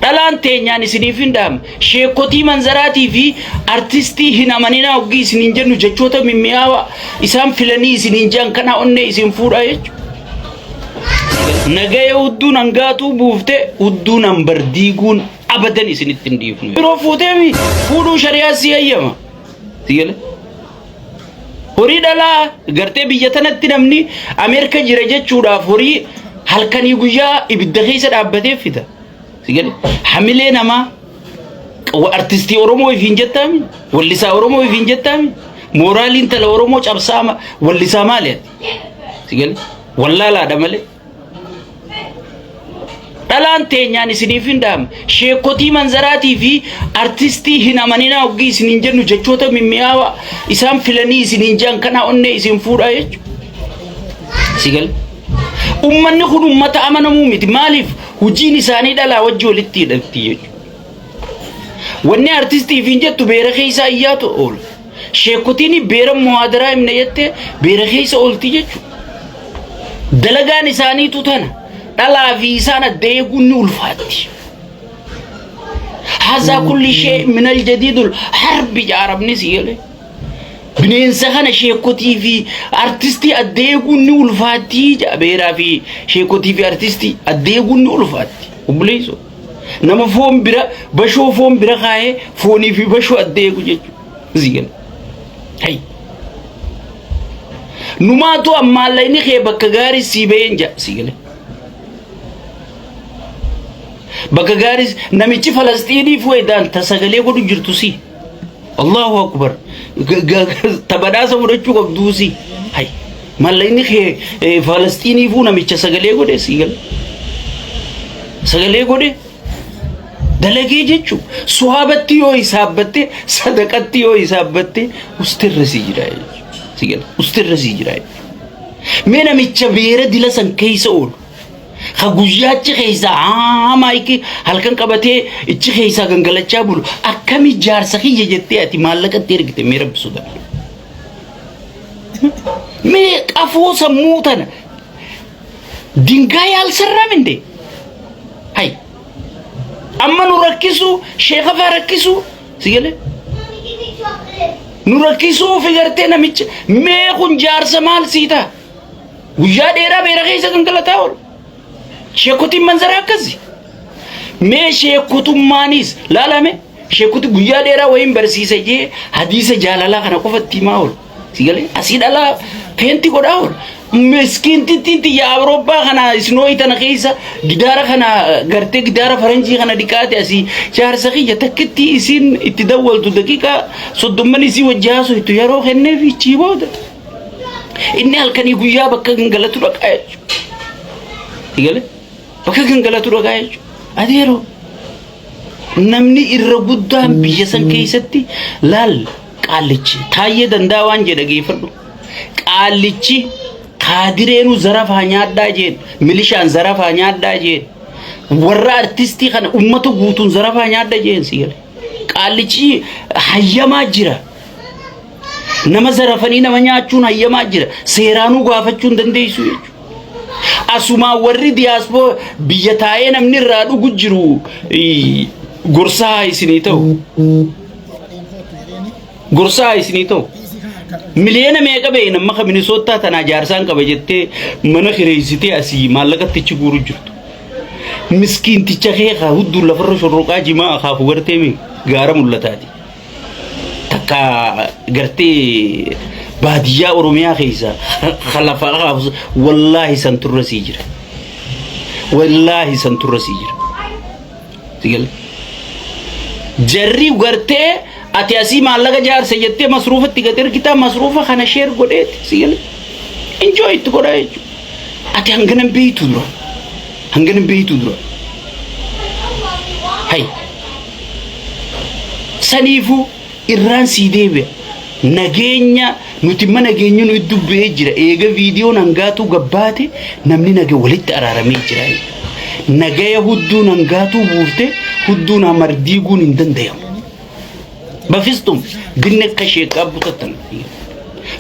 Dhalaan teenyaan isiniif hin dhaama. Sheekotii manzaraatii fi artistii hin amaninaa hoggii isiniin jennu jechoota mimmi'aawaa isaan filanii isiniin jedhan kanaa onnee isin fuudhaa jechuudha. Nagaya hudduun hangaatuu buufte hudduun hambar diiguun abadan isinitti hin dhiifnu. Yeroo fuuteemi fuudhuu shari'aa si hayyama. Si gale? Horii dhalaa gartee biyya tanatti namni Ameerika jira jechuudhaaf horii halkanii guyyaa ibidda keessa dhaabbatee fida. Si gale? Hamilee namaa artistii Oromoo ifiin jettaami? Wallisaa Oromoo ifiin jettaami? Mooraalii intala Oromoo cabsaa wallisaa maali ati? Si gale? Wallaalaadha malee. Dhalaan teenyaan isiniif hin dhaama. Sheekotii manzaraatii fi artistii hin amaninaa hoggii isiniin jennu jechoota mimmi'aawaa isaan filanii isiniin jedhan kanaa onnee isin fuudhaa jechuudha. Si gale? Ummanni kun ummata amanamuu miti. Maaliif? Hojiin isaanii dhalaa wajji walitti hidhatti jechuudha. Wanni artistii ifiin jettu beera keessa iyyaatu oola. Sheekotiin beera muhaadaraa himna jettee beera keessa oolti jechuudha. Dalagaan isaaniitu tana. Dhalaa fi isaan adda eeguun ni ulfaatti. Hazaa kulli shee minal jadiidul harbi jaarabni si galee. Bineensa kana sheekotii fi artistii adda eeguun ni ulfaatti jedha beeraa fi sheekotii fi artistii adda eeguun ni ulfaatti. Obboleessoo. Nama foon bira bashoo foon bira kaa'ee foonii fi bashoo adda eegu jechuudha. Si gala. Hay. Numaatu ammaallaqni kee bakka gaarii sii baheen jedha si gala. Bakka gaarii namichi Falasxiinii fuudhaan ta sagalee godhu jirtu si. Allahu akbar. Ta badhaasa fudhachuu qabduu si. Hay. Mallaqni kee Falasxiiniifuu namicha sagalee godhe si gala. Sagalee godhe dalagee jechuun suhaabatti yoo hisaabbatte sadaqatti yoo hisaabbatte ustirra si jira jechuudha. Si gala ustirra si jira jechuudha. Mee namicha beera dila san keessa oolu. Ka guyyaachi keessa maayikii halkan qabatee ichi keessaa gangalachaa bulu akkami jaarsa kiyya jettee ati maallaqatti ergite mee rabbi sodaadhu. Mee qafoo sammuu tana dingaay alsarraam inde hay amma nu rakkisu sheeka faa rakkisu si galee nu rakkisuu fi gartee namicha mee kun jaarsa maal sii ta'a guyyaa dheeraa beera keessa gangalataa oolu sheekotiin manzaraa akkasi mee sheekotummaanis laalame Sheekoti guyyaa dheeraa wayiin barsiisa jee hadiisa jaalalaa kana qofatti himaa oolu. Si galee asii dhalaa feenti godhaa oolu. Miskiintittiin tiyya Awurooppaa kana isnooyi tana keessa gidaara kana gartee gidaara faranjii kana dhiqaate asii jaarsa kiyya takkitti isiin itti dawwaltu daqiiqaa soddomman isii wajji haasoytu yeroo kenneef ichii booda. Inni halkanii guyyaa bakka gangalatu dhaqaa jechuudha. Si galee bakka gangalatu dhaqaa jechuudha. Adeeroo. Namni irra guddaan biyya san keessatti laal qaallichi taayyee danda'a waan jedhe geeffadhu. Qaallichi kaadireenu zarafaa nyaadhaa jeen milishaan zarafaa nyaadhaa jeen warra artistii kana ummata guutuun zarafaa nyaadha jeen si gale. Qaallichi hayyamaa jira. Nama zarafanii nama nyaachuun hayyamaa jira. Seeraanuu gaafachuu hin dandeessu jechuudha. Asumaa warri diyaaspoo biyya taa'ee namni irraa dhugu jiru gorsaa isinii ta'u. Gorsaa isinii ta'u. Miliyoona meeqa beekna amma ka Minisoottaa tanaa jaarsaan qaba jettee mana kireessitee asii maallaqatti achi guuru jirtu. Miskiinticha kee kaa hudduun lafarra shorroqaa jimaa akaaku gartee mi gaara mul'ataati. Takka gartee baadiyyaa Oromiyaa keessa ka lafa akaaku wallaahi san turra sii jira. Wallaahi san turra sii jira. Si galee? Jarri gartee ati asii maallaqa jaarsa jettee masruufa itti gad ergitaa masruufa kana sheer godheeti si galee. Enjoy itti godhaa jechuudha. Ati hangana hin beektu dura. Hangana hin beektu dura. Hay. Saniifuu irraan sii deebi'a. Nageenya nuti imma nageenya nu idduu ba'ee jira. Eega viidiyoon hangaatuu gabbaate namni naga walitti araaramee jira. Nagaya hudduun hangaatuu buufte hudduun hamar diiguun hin dandayamu. Bafistum binne akka sheekaa butattan.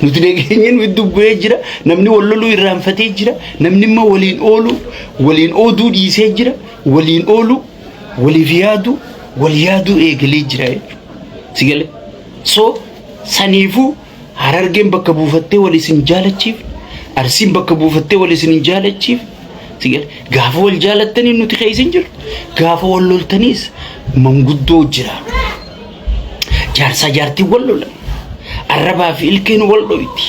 Nuti nageenya nu idduu bu'ee jira. Namni wal loluu irraanfatee jira. Namni imma waliin oolu waliin ooduu dhiisee jira. Waliin oolu waliif yaadu wal yaaduu eegalee jira jechuudha. Si galee? So saniifuu Harargeen bakka buufattee wal isin jaalachiif, Arsiin bakka buufattee wal isin hin jaalachiif. Si galee? Gaafa wal jaalattanii nuti keessa hin jirru. Gaafa wal loltaniis manguddoo jira. Jaarsaa jaartiin wal lolan. Arrabaa fi ilkeen wal dhoyti.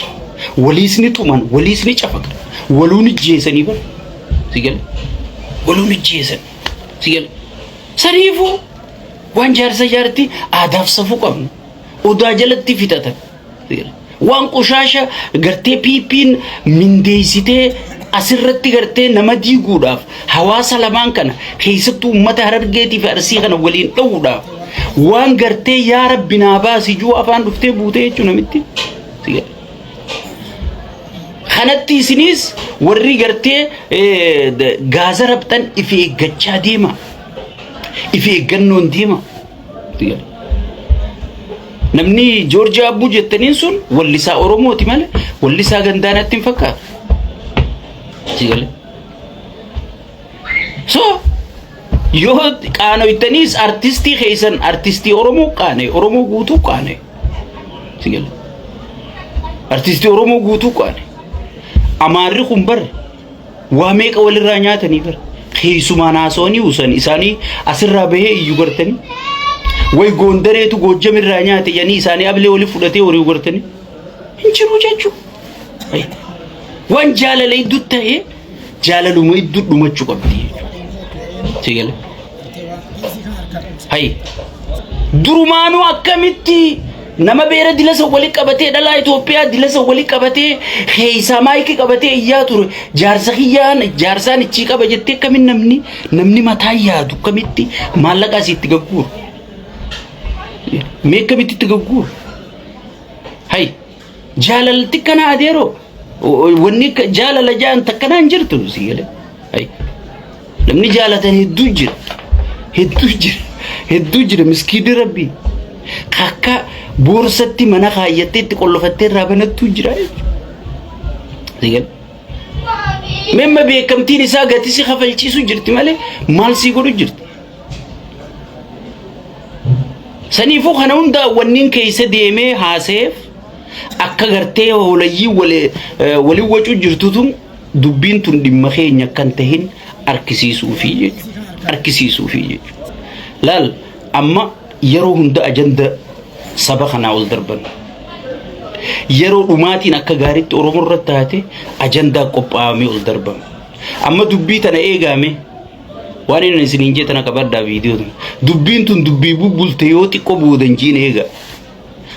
Waliis ni tuman, waliis ni cafaqan. Waluun ijjeessanii bara. Si galee? Waluun ijjeessan. Si galee? Saniifuu waan jaarsa jaartii aadaaf safuu qabna. Odaa jalatti fixatan. Waan qoshaasha gartee PP'n mindeessitee asirratti gartee nama diiguudhaaf hawaasa lamaan kana keessattuu uummata Harargeetii fi Arsii kana waliin dha'uudhaaf waan gartee yaa Rabbi naa baasi juu afaan dhuftee buutee jechuun namitti. Kanatti isinis warri gartee gaaza rabxan ifi eeggachaa deema. Ifi eeggannoon deema. Namni Joorjii Abbuu jettaniin sun wallisaa Oromooti malee wallisaa gandaa natti hin fakkaatu. Si galee? So yoo qaanoytaniis artistii keessan artistii Oromoo qaane Oromoo guutuu qaane. Si galee? Artistii Oromoo guutuu qaane. Amaarri kun bar Waa meeqa walirraa nyaatanii bara. Keessumaan haasawanii usan isaanii asirraa bahee iyyu gartanii. Way goondareetu goojjamirraa nyaate jedhanii isaanii ablee wali fudhatee horii gartanii. Hin jiru jechuudha. Waan jaalala iddoo ta'e jaalaluma iddoo dhumachuu qabdi jechuudha. Si galee? Hayi. Durumaanuu akkamitti nama beera dilasa wali qabatee dhalaa Itoophiyaa dilasa wali qabatee keeysaa maayikii qabatee iyyaa ture jaarsa kiyyaan jaarsaan ichii qaba jettee akkamiin namni namni mataa yaadu akkamitti maallaqa asii itti gagguuru. Mee akkamitti itti gagguuru? Hayi. Jaalalti kana adeeroo wanni jaalala jaan takkanaa hin jirtu si galee. Hayi. Namni jaalatan hedduu jira. Hedduu jira. Hedduu jira miskiinni rabbii. Akka boorsatti mana kaayyattee itti qollofattee irraa banattuu jira jechuudha. Memma beekamtiin isaa gatii si kafalchiisu jirti malee maal sii godhu jirti. Saniifuu kana hunda wanniin keessa deemee haaseef akka gartee hoolayyii waliin wacuu jirtu tun dubbiin tun dhimma keenya akka hin tahin arkisiisuufi jechuudha. Arkisiisuufi jechuudha. Laal amma yeroo hunda ajanda saba kanaa ol darban. Yeroo dhumaatiin akka gaariitti Oromoo irratti taate ajandaa qophaa'amee ol darbama. Amma dubbii tana eegaame waan inni isiniin jee tana qabadhaa viidiyoo tana. Dubbiin tun dubbii bubbulte yoo xiqqoo booda hin jiin eega.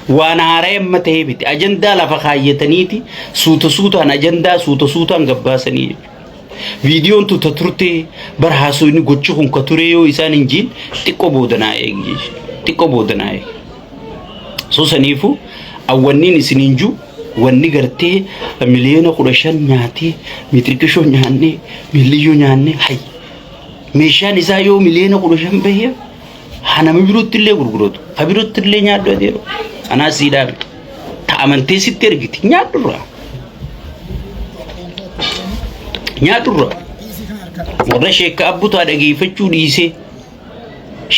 Waan haaraa amma ta'ee miti. Ajandaa lafa kaayyataniiti suuta suutaan ajandaa suuta suutaan gabbaasanii jechuudha. Viidiyoon tun ta turte bar haasofni gochi kun ka ture yoo isaan hin jiin xiqqoo booda naa eegi jechuudha. Xiqqoo booda naa eegi. So saniifu awwanniin isiniin jiru wanni gartee miliyoona 15 nyaatee miixirqishoo nyaannee miiliyyoo nyaannee hay meeshaan isaa yoo miliyoona 15 bahee haa nama birootti illee gurguratu ha birootti illee nyaadhu adeero anaa sii dhaabe ta amantee sitti ergiti nyaadhurraa nyaadhurraa warra sheekka abbutaa dhageeffachuu dhiisee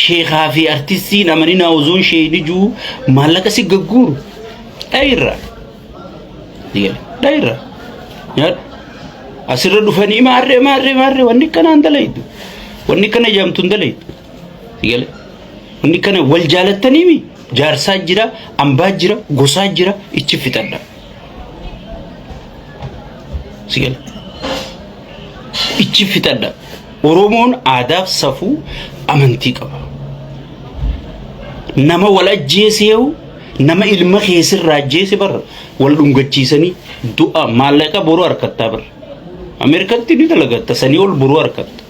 sheekaa fi artistiin amaninaa osoon sheeyni juu maallaqa si gagguuru dhayirra dhayirra nyaadhu asirra dhufanii maarree maarree maarree wanni akkanaa hin dalaydu wanni akkana jaamtu hin dalaydu sigale wanni akkana wal jaalattaniimi jaarsaa jira ambaa jira gosaa jira ichi fixadha sigale ichi fixadha. Oromoon aadaaf safuu amantii qaba. Nama wal ajjeeseehu nama ilma keessirraa ajjeese bara wal dhungachiisanii du'a maallaqa boruu harkattaa bara. Ameerikatti ni dalagatta sanii ol boruu harkatta.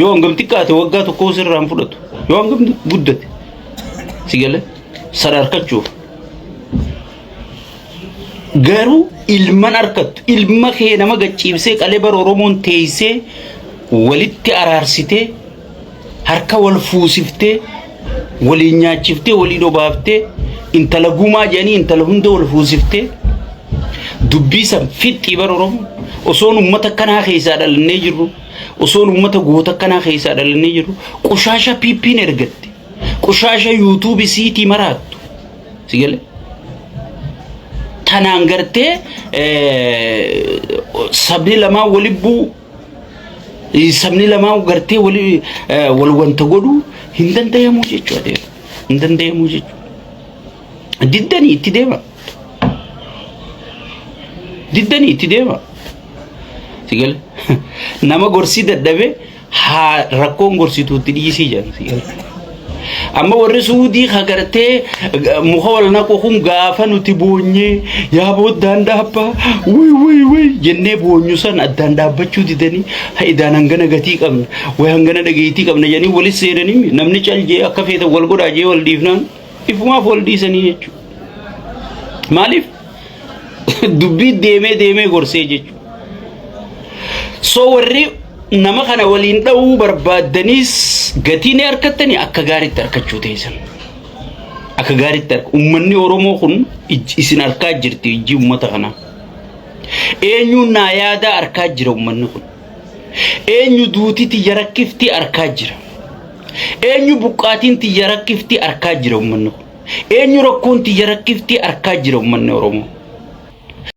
Yoo hangam xiqqaate waggaa tokko sirraa hin fudhatu. Yoo hangam guddate si galee sana harkachuuf. Garuu ilman harkattu ilma kee nama gacciibsee qalee bara Oromoon teessee walitti araarsitee harka wal fuusiftee waliin nyaachiftee waliin obaaftee intala gumaa jedhanii intala hunda wal fuusiftee dubbii san fixxii bara Oromoo osoon uummata kanaa keessaa dhalannee jirru Osoon uummata goota akkanaa keessaa dhalannee jiru qushaasha PP'n ergatte. Qushaasha YouTube siitii maraattu. Si galee? Tanaan gartee sabni lamaan wali bu'u sabni lamaan gartee wali wal wanta godhu hin dandayamu jechuudha. Hin dandayamu jechuudha. Diddanii itti deema. Diddanii itti deema. Si gale? Nama gorsii dadhabe haa rakkoon gorsituutti dhiisii jedhan. Si gale? Amma warri Suudii hagartee muka wal naqu kun gaafa nuti boonyee yaa booddaan dhaabbaa wuy wuy wuy jennee boonyu san addaan dhaabbachuu didanii idaan hangana gatii qabna way hangana dhageettii qabna jedhanii walis seenanii namni cal jee akka feetan wal godhaa jee wal dhiifnaan ifumaaf wal dhiisanii jechuudha. Maaliif? Dubbii deemee deemee gorsee jechuudha. So warri nama kana waliin dha'uu barbaaddaniis gatii ni argattanii akka gaariitti argachuu teessan. Akka gaariitti arga. Uummanni Oromoo kun isin arkaa jirti ijji uummata kanaa. Eenyuun naa yaadaa arkaa jira uummanni kun. Eenyu duuti tiyya rakkifti arkaa jira. Eenyu buqqaatiin tiyya rakkifti arkaa jira uummanni kun. Eenyu rakkoon tiyya rakkifti arkaa jira uummanni Oromoo.